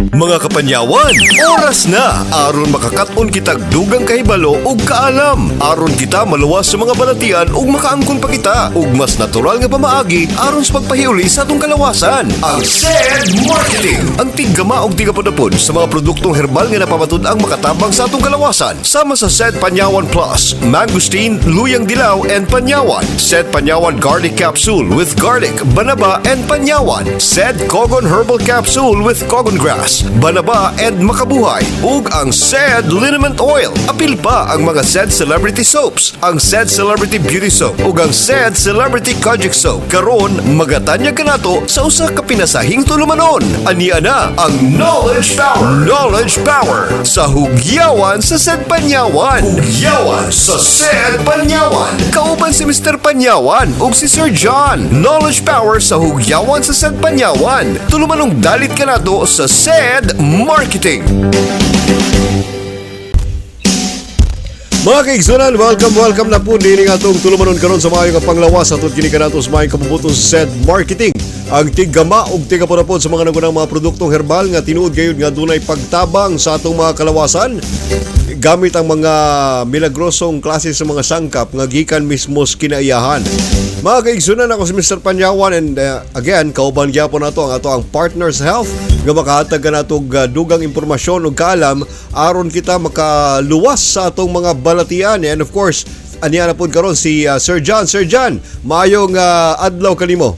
Mga kapanyawan, oras na aron makakaton kitag dugang kahibalo ug kaalam. Aron kita maluwas sa mga balatian ug makaangkon pa kita ug mas natural nga pamaagi aron sa pagpahiuli sa atong kalawasan. Ang SED Marketing, ang tiggama og tigapudapod sa mga produktong herbal nga napamatud-ang makatabang sa atong kalawasan. Sama sa SED Panyawan Plus, Mangosteen, Luyang Dilaw and Panyawan. SED Panyawan Garlic Capsule with garlic, banaba and panyawan. SED Kogon Herbal Capsule with Kogon Grass, banaba and makabuhay. Ug ang SED Liniment Oil. Apil pa ang mga SED Celebrity Soaps, ang SED Celebrity Beauty Soap ug ang SED Celebrity Kojic Soap. Karon magatanyag kanato sa usa ka pinasahing tulumanon. Ania na ang Knowledge Power. Knowledge Power sa Hugyawan sa SED Panyawan. Hugyawan sa SED Panyawan. Kauban si Mr. Panyawan ug si Sir John. Knowledge Power sa Hugyawan sa SED Panyawan. Tulumanong dalit kanato sa SED Marketing. Mga kaigsunan, welcome, welcome na po din atong tulumanon karon sa maayo nga panglawas atud kini kanato sa maayong kabubuton sa SED Marketing. Ang tiggama ug tigapurapod sa mga nagunang mga produktong herbal nga tinuod gayud nga dunay pagtabang sa atong mga kalawasan gamit ang mga milagrosong klase sa mga sangkap nga gikan mismo sa kinaiyahan. Mga kaigsunan, ako si Mr. Panyawan and again, kauban gyapon nato ang ato ang Partners Health nga makahatag kanato og dugang impormasyon ug kaalam aron kita makaluwas sa atong mga balatian. And of course, aniya na pud karon si Sir John. Sir John, maayong adlaw kanimo.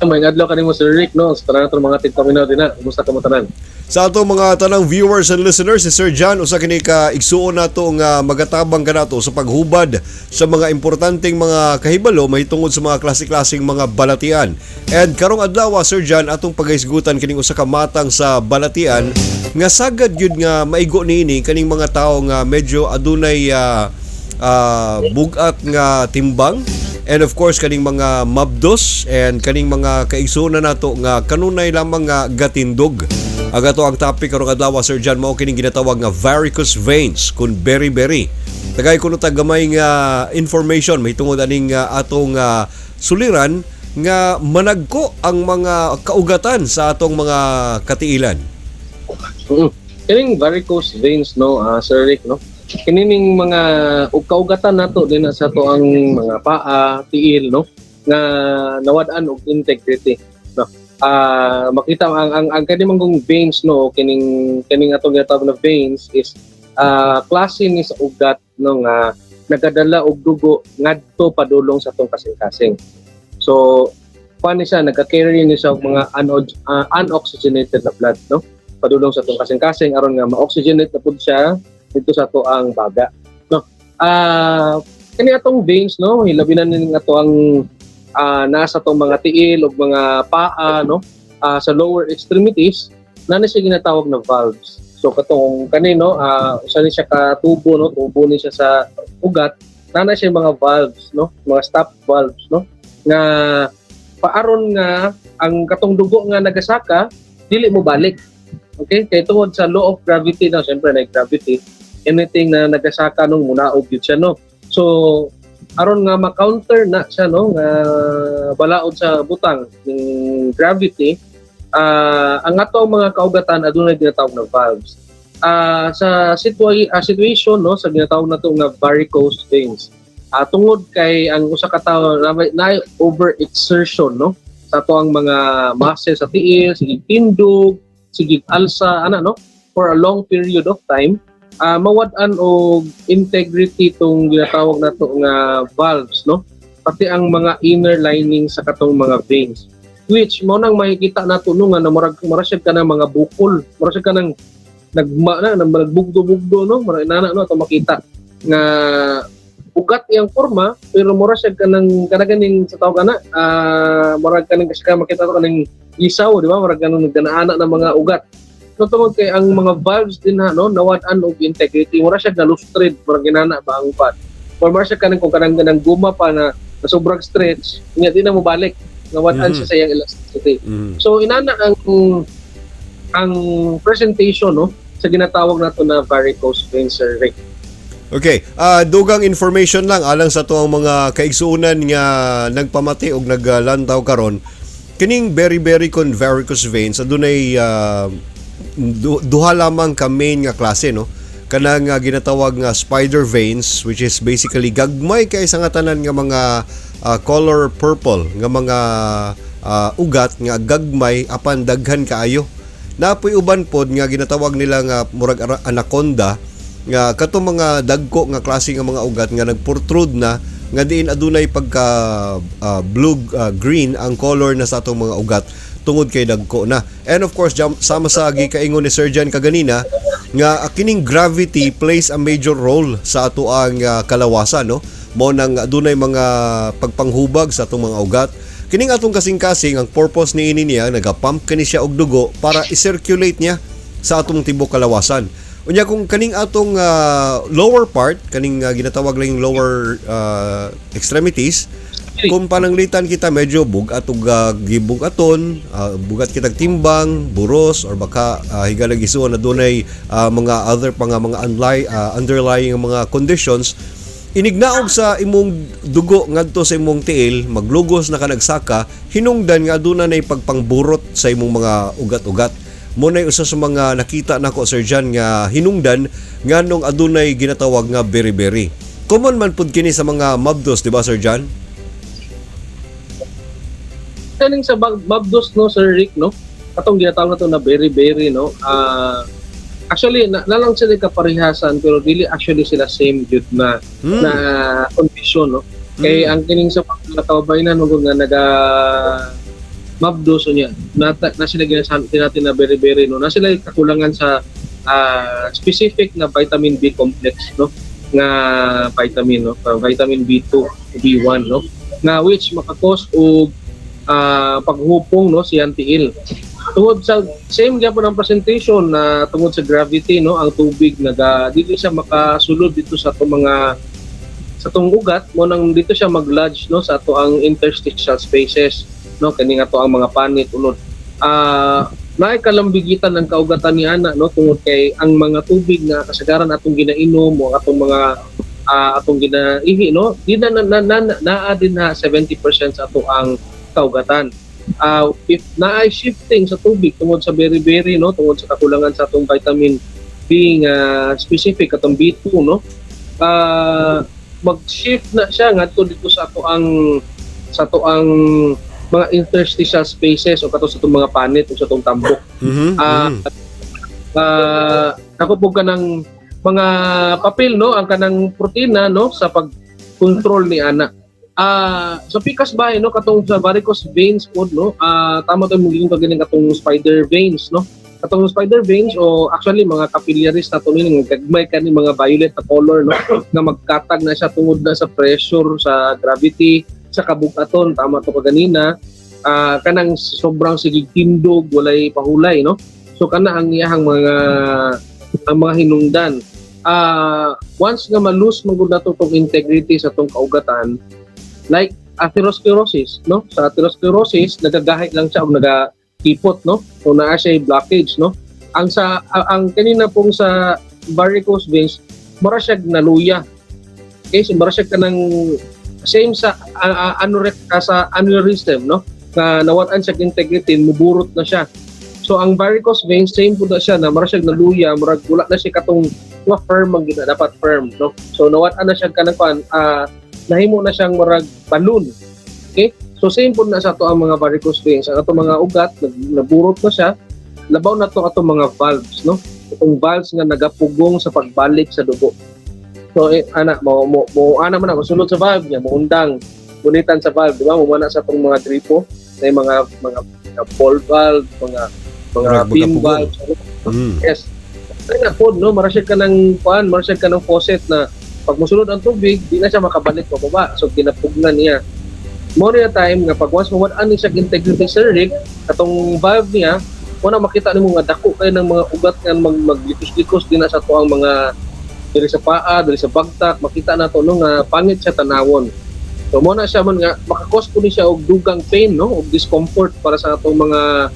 May adlaw kanimo, Sir Rick, no? Sa tanan atong mga tigpaminaw din na. Kumusta ka mo tanan? Sa atong mga tanang viewers and listeners, si Sir John usa kini ka igsuon nato nga magatabang kanato sa paghubad sa mga importanteng mga kahibalo mahitungod sa mga klase-klaseng mga balatian. And karong adlaw, Sir John, atong pagahisgutan kining usa ka matang sa balatian nga sagad gyud nga maigo niini kaning mga tawo nga medyo adunay bugat nga timbang and of course kaning mga mabdos and kaning mga kaigsuonan nato nga kanunay lamang nga gatindog. Ang ato ang topic karong adlaw, Sir John, mao kining ginatawag nga varicose veins kun beriberi. Tagay kuno tag gamay nga information mahitungod aning atong suliran nga managko ang mga kaugatan sa atong mga katiilan. Kining varicose veins, no, Sir Rick, no? Kinining mga kaugatan nato din na sa ato ang mga paa, tiil, no, nga nawad-an og integrity, no? Makita ang kani man kong veins, no, kining kining atong ginatawag na veins is klase ni sa ugat, no, nga nagadala og dugo ngadto padulong sa atong kasing-kasing. So, kuan ni siya, nagka-carry ni siya og mga unoxygenated na blood, no, padulong sa atong kasing-kasing aron nga ma-oxygenate na pud siya dito sa ato ang baga, no? Kani atong veins, no, hilabi na ning ato ang nasa atong mga tiil ug mga paa, no, sa lower extremities na na siya ginatawag na valves. So katong kani, no, usa ni siya ka tubo, no, tubo ni siya sa ugat na siya mga valves, no, mga stop valves, no, nga paaron nga ang katong dugo nga nagasaka dili mo balik. Okay, kay tungod sa law of gravity na, syempre na gravity, anything na nagasaka nung munaog gyud siya, no? So aron nga ma-counter na siya, no, nga balaod sa butang ng gravity, ang ato ang mga kaugatan adunay ginatawag na valves. Sa situation, no, sa ginatawag nato nga varicose veins, tungod kay ang usa ka tawo na overexertion, no, sa ato ang mga muscle sa tiil, sige tindog, sige alsa ana, no, for a long period of time, mawad-an og integrity tong ginatawag nato nga valves, no, pati ang mga inner lining sa katong mga veins, which mao nang makikita nato, no, nga na murag murag siya kanang mga bukol, murag siya kanang nagma na nagbugdo-bugdo, no, murag inana, no, ato makita nga ugat iyang forma pero mura siya kanang kanang sa tawag ana, murag kanang kasi ka makita to kaning isaw, di ba, murag kanang nagdanaana ng mga ugat, no, tungod kay ang mga valves din ha, no, nawad-an og integrity, mura siya na thread, murag ginana ba ang pat or mura siya kanang kung kanang kanang guma pa na sobrang stretch nya di na mo balik, nawad-an siya sa iyang elasticity. So inana ang presentation, no, sa ginatawag nato na varicose veins, Sir Rick. Okay, dugang information lang alang sa tuang mga kaigsuonan nga nagpamati og naglantaw karon. Kining beriberi kon varicose veins adunay duha lamang ka main nga klase, no? Kanang ginatawag nga spider veins, which is basically gagmay kay sa nga tanan nga mga color purple nga mga ugat nga gagmay apan daghan kaayo. Napoy uban pod nga ginatawag nila nga murag anaconda nga katong mga dagko nga klase nga mga ugat nga nagprotrude na nga diin adunay pagka blue green ang color na sa atong mga ugat tungod kay dagko na. And of course, jam, sama sa gikaingon ni Sir John kaganina nga kining gravity plays a major role sa ato ang kalawasan, no? Mo nang adunay mga pagpanghubag sa atong mga ugat. Kining atong kasing-kasing, ang purpose ni ini niya, nagapump kini siya og dugo para i-circulate niya sa atong tibok kalawasan. Unya kung kaning atong lower part, kaning ginatawag lang yung lower extremities, kung pananglitan kita medyo bugat og gibugaton, bugat kitag timbang, buros or baka higala gisuon na dunay mga other pa nga mga underlying mga conditions, inignaog sa imong dugo ngadto sa imong tiil, maglugos na ka nagsaka, hinungdan nga aduna nay pagpangburot sa imong mga ugat-ugat. Mo nay usa sa mga nakita nako, Sir John, nga hinungdan nganong adunay ginatawag nga beriberi. Common man pud kini sa mga mabdos, di ba, Sir John? Kaning sa mabdos, no, Sir Rick, no, katong ginatawag nato na beriberi, no, actually na lang sila kaparihasan pero dili actually sila same jud na na condition, no, kay ang kining sa mga kababayenan mo nga naga mabdos niya na, na sila ginasabi natin na beriberi, no, na sila kakulangan sa specific na vitamin B complex, no, nga vitamin, no, vitamin B2, B1, no, nga which makakos og paghupong, no, siyang tiil tungod sa same gyapon ang presentation na tungod sa gravity, no, ang tubig naga dili siya makasulod dito sa atong mga sa atong ugat mo nang dito siya mag-lodge, no, sa ato ang interstitial spaces, no, kani nga to ang mga panit unod naay kalambigitan ng kaugatan ni ana, no, tungod kay ang mga tubig na kasagaran atong ginainom o atong mga atong ginaihi, no, di na na, na, na naa din na 70% sa ato ang kaugatan. If naay shifting sa tubig tungod sa beriberi, no, tungod sa kakulangan sa atong vitamin B nga specific, atong B2, no, mag-shift na siya ngadto dito sa ato ang mga interstitial spaces o kato sa atong mga panit o sa atong tambok. Ako po kanang mga papel, no, ang kanang protina, no, sa pag-control ni ana. Sa pikas ba, no, katong sa varicose veins pod, no, tama to mong kagaling katong spider veins, no, katong spider veins o actually mga capillaries na to ni gagmay kani mga violet na color, no, nga magkatag na siya tungod na sa pressure sa gravity sa kabugaton. Tama to kaganina, kanang sobrang sigig tindog, walay pahulay, no. So kana ang iyahang mga ang mga hinungdan. Once nga ma-lose man gud nato tong integrity sa tong kaugatan, like atherosclerosis, no, sa atherosclerosis nagagahi lang siya og nagakipot, no, so naa siya blockage, no. Ang sa ang kanina pong sa varicose veins, mura siya naluya. Okay, so mura siya kanang same sa sa aneurysm, no, nga nawat-an siya integrity, muburot na siya. So ang varicose veins, same po na siya na mura siya naluya, murag wala na siya katong nga firm ang gina dapat firm, no. So nawat-an na siya kanang kuan, nahimo na siyang murag balloon. Okay? So same po na sa ato ang mga varicose veins. Ang ato mga ugat naburot na siya, labaw na to atong mga valves, no? Itong valves nga nagapugong sa pagbalik sa dugo. So ana mo ana man na mosulod sa valve niya, moundang gunitan sa valve, di ba? Mo na sa atong mga gripo, na yung mga ball valve, mga Murag pin magapugong. valves. Yes. Kaya na pod, no, mara siya ka ng kuan, mara siya ka ng faucet na pag musulod ang tubig, di na siya makabalik pababa. So ginapugnan niya. Mo na time nga pag once mawad-an ni siya integrity, Sir Rick, katong valve niya, mo na makita nimo nga dako kay ng mga ugat nga maglikos-likos din na sa tuang mga diri sa paa, diri sa bagtak, makita na to, no, nga pangit siya tanawon. So mo na siya man nga makakos po ni siya og dugang pain, no, og discomfort para sa atong mga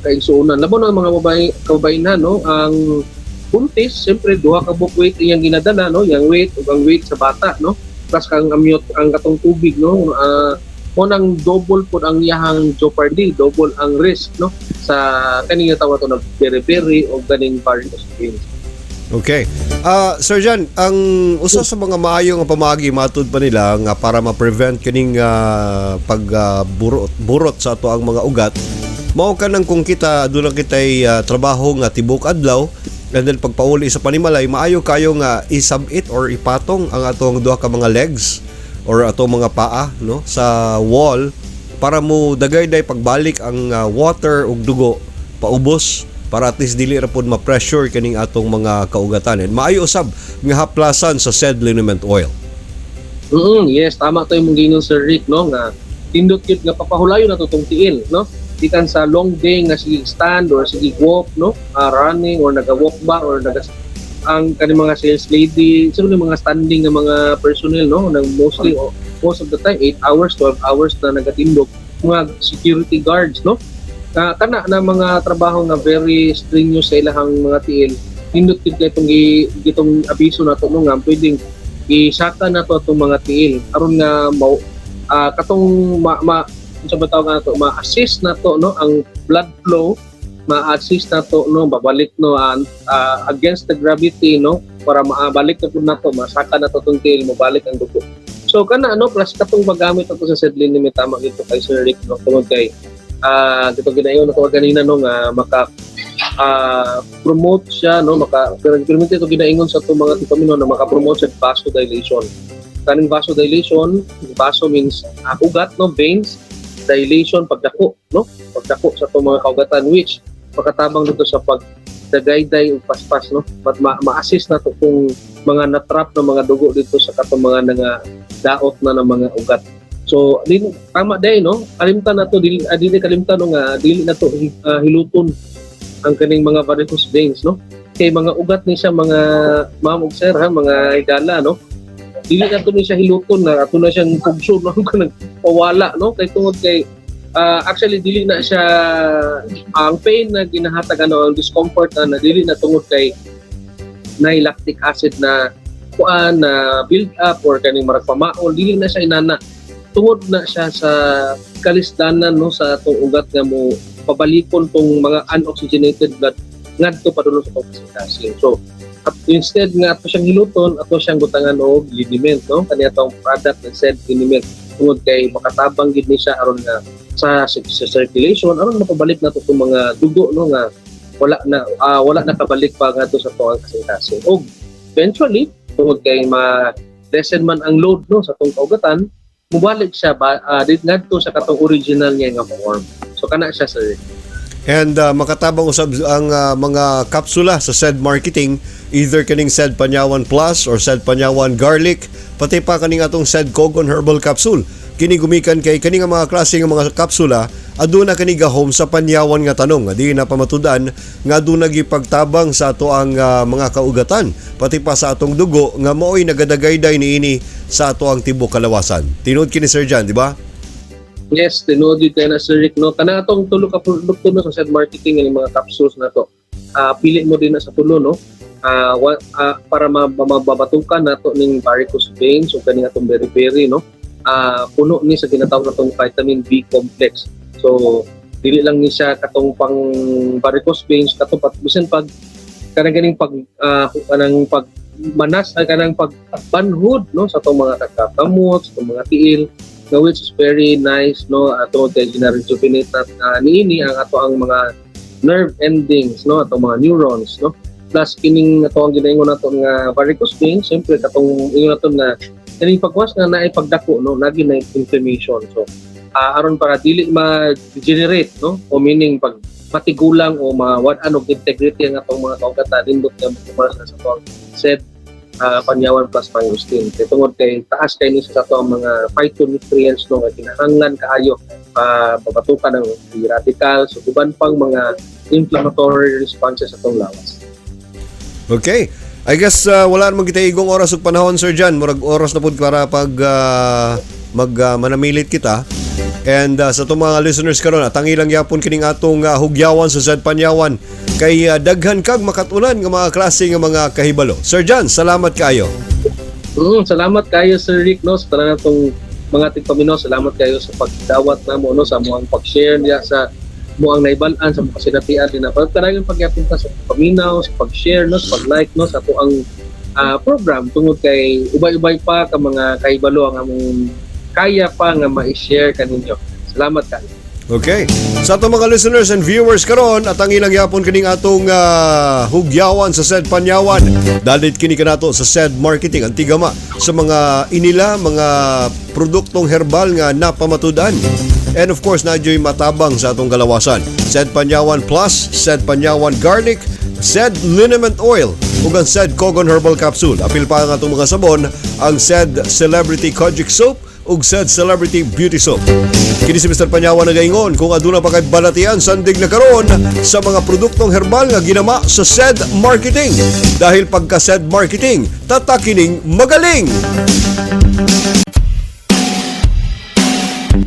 kaigsuonan. Labo na ang mga babae kababayenhan, no, ang buntis, siyempre duha ka buok weight iyang ginadala, no, yang weight ug ang weight sa bata, no. Plus kang amyot ang katong tubig, no, mo nang double pod ang iyahang jeopardy, double ang risk, no. Sa kaning tawag to na beri-beri o ganing varicose veins. Okay. Sir John, ang usa sa mga maayo nga pamaagi matud pa nila nga para ma-prevent kining pag burot, burot sa ato ang mga ugat, mao kanang kung kita aduna kitay trabaho nga tibok adlaw and then pagpauli sa panimalay, maayo kayo nga isabit or ipatong ang atong duha ka mga legs or atong mga paa, no, sa wall para mo dagayday pagbalik ang water ug dugo paubos para at least dili ra pod ma-pressure kining atong mga kaugatan. And maayo usab nga haplasan sa said liniment oil. Yes, tama to yung giingon, Sir Rick, no, nga tindot gyud nga papahulayon nato tong tiil, no? Gikan sa long day nga sige stand or sige walk, no? Running or naga-walk ba or naga ang kaning mga sales lady, siguro yung mga standing nga mga personnel, no, nang mostly o most of the time 8 hours, 12 hours na nagatindog, mga security guards, no? Kana na mga trabaho nga very strenuous sa ilahang mga tiil, nindot gid kay itong gitong abiso nato, no, nga pwedeng isaka na to atong mga tiil aron nga mau katong ma, ma unsa ba tawag nato, ma-assist na to, no, ang blood flow, ma-assist na to, no, babalik, no, against the gravity, no, para maabalik na pud nato, masaka na to tong tiil, mobalik ang dugo. So kana, no, plus katong paggamit ato sa said liniment, tama gito kay Sir Rick, no, tungod kay gito ginayon nato ganina, no, nga maka promote siya, no, maka pero pero ito ginaingon sa atong mga tigpaminaw na maka-promote sa vasodilation. Kaning vasodilation, vaso means ugat, no, veins, dilation pagdako, no, pagdako sa atong mga kaugatan, which makatabang dito sa pag dagayday ug paspas, no, but ma-assist na to kung mga natrap na mga dugo dito sa katong mga nga daot na ng mga ugat. So din tama day, no, kalimtan na to, dili dili kalimtan, no, nga dili na to hiluton ang kaning mga varicose veins, no, kay mga ugat ni siya, mga ma'am ug sir, ha, mga higala, no, dili na to ni siya hiluton na ato na siyang pugso, no, kanang pawala, no, kay tungod kay actually dili na siya ang pain na ginahatag, ano, ang discomfort na dili na tungod kay na lactic acid na kuan na build up or kaning marag pamaol. Dili na siya inana, tungod na siya sa kalisdanan, no, sa atong ugat nga mo pabalikon tong mga unoxygenated blood ngadto padulong sa kasing. So at instead nga ato siyang hiluton, ato siyang butangan og liniment, no, kani atong product ng said liniment tungod kay makatabang gid ni siya aron nga sa circulation, aron mapabalik nato itong mga dugo, no, nga wala na kabalik pa ngadto sa tuang kasing-kasing. Og eventually, tungod kay ma lessen man ang load, no, sa atong kaugatan, mubalik siya ba ngadto sa katong original niya nga form. So kana siya, sir. And makatabang usab ang mga kapsula sa said marketing, either kaning said Panyawan Plus or said Panyawan Garlic, pati pa kaning atong said Kogon Herbal Capsule. Kini gumikan kay kani nga mga klase nga mga kapsula aduna kani gahom sa panyawan nga tanong nga di na pamatudan nga aduna gipagtabang sa ato ang mga kaugatan pati pa sa atong dugo nga maoy nagadagayday niini sa ato ang tibok kalawasan. Tinuod kini, Sir John, di ba? Yes, tinuod yun kay na, Sir Rick, no? Kana atong tulo ka produkto, no, sa said marketing, yung mga capsules na to. Pili mo din na sa tulo, no? Para mababatukan nato ning varicose veins o kaning atong beriberi, no? Puno ni sa ginatawag natong vitamin B complex. So, dili lang ni siya katong pang varicose veins, katong pat bisan pag kanang ganing pag kanang pag manas ay kanang pag banhod, no, sa atong mga kakamot, sa atong mga tiil, nga which is very nice, no, ato kay gina-rejuvenate na niini ang ato ang mga nerve endings, no, atong mga neurons, no. Plus kining ato ang ginaingon nato nga varicose veins, siyempre katong ingon nato na kining pagwas nga naay pagdako, no, lagi na inflammation. So aron para dili ma-degenerate, no, o meaning pag matigulang o mawad-an og integrity ang atong mga kaugatan, nindot nga mokumara sa atong said Panyawan Plus Mangosteen. Kay tungod kay taas kay ni sa ato ang mga phytonutrients, no, nga kinahanglan kaayo babatukan ng free radicals ug uban pang mga inflammatory responses sa atong lawas. Okay. I guess wala naman kita igong oras ug panahon, Sir John. Murag oras na pud para pag mag manamilit kita. And sa itong mga listeners karon, atangi lang yapon kining atong hugyawan sa said Panyawan kay daghan kag makatunan nga mga klase nga mga kahibalo. Sir John, salamat kaayo. Salamat kayo, Sir Rick, no, sa tanan natong mga tigpaminaw. Salamat kayo sa pagdawat namo, no, sa among pag-share niya sa Amo ang naibal-an sa mga kasinatian din na pagkadayon pagyapon ta sa paminaw, sa pag-share, no, sa pag-like, no, sa ato ang program tungod kay ubay-ubay pa ka mga kahibalo ang among kaya pa nga ma-share kaninyo. Salamat kayo. Okay. Sa atong mga listeners and viewers karon at ang ilang yapon kining atong hugyawan sa SED Panyawan. Dalit kini kanato sa SED Marketing, ang tigama sa mga inila mga produktong herbal nga napamatud-an. And of course, na matabang sa atong galawasan. SED Panyawan Plus, SED Panyawan Garlic, SED Liniment Oil ug ang SED Kogon Herbal Capsule. Apil pa ang atong mga sabon, ang SED Celebrity Kojic Soap ug SED Celebrity Beauty Soap. Kini si Mr. Panyawan nagaingon kung aduna pa kay balatian, sandig na karon sa mga produktong herbal nga ginama sa SED Marketing. Dahil pagka SED Marketing, tatakining magaling!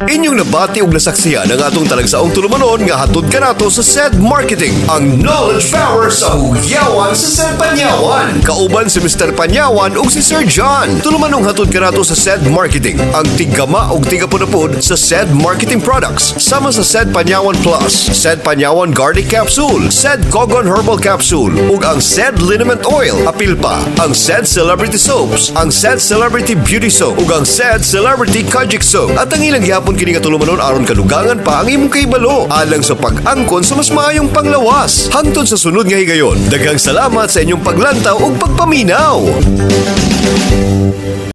Inyong nabati og nasaksihan ang atong talagsaong tulumanon nga hatod kanato sa SED Marketing, ang knowledge power sa hugyawan sa SED Panyawan. Kauban si Mr. Panyawan ug si Sir John. Tulumanong hatod kanato sa SED Marketing, ang tiggama og tigapunapod sa SED Marketing products, sama sa SED Panyawan Plus, SED Panyawan Garlic Capsule, SED Kogon Herbal Capsule, ug ang SED Liniment Oil. Apil pa ang SED Celebrity Soaps, ang SED Celebrity Beauty Soap, ug ang SED Celebrity Kojic Soap. At ang ilang gihapon kini nga tulumanon aron kadugangan pa ang imong kahibalo alang sa pag-angkon sa mas maayong panglawas. Hangtod sa sunod nga higayon. Daghang salamat sa inyong paglantaw ug pagpaminaw.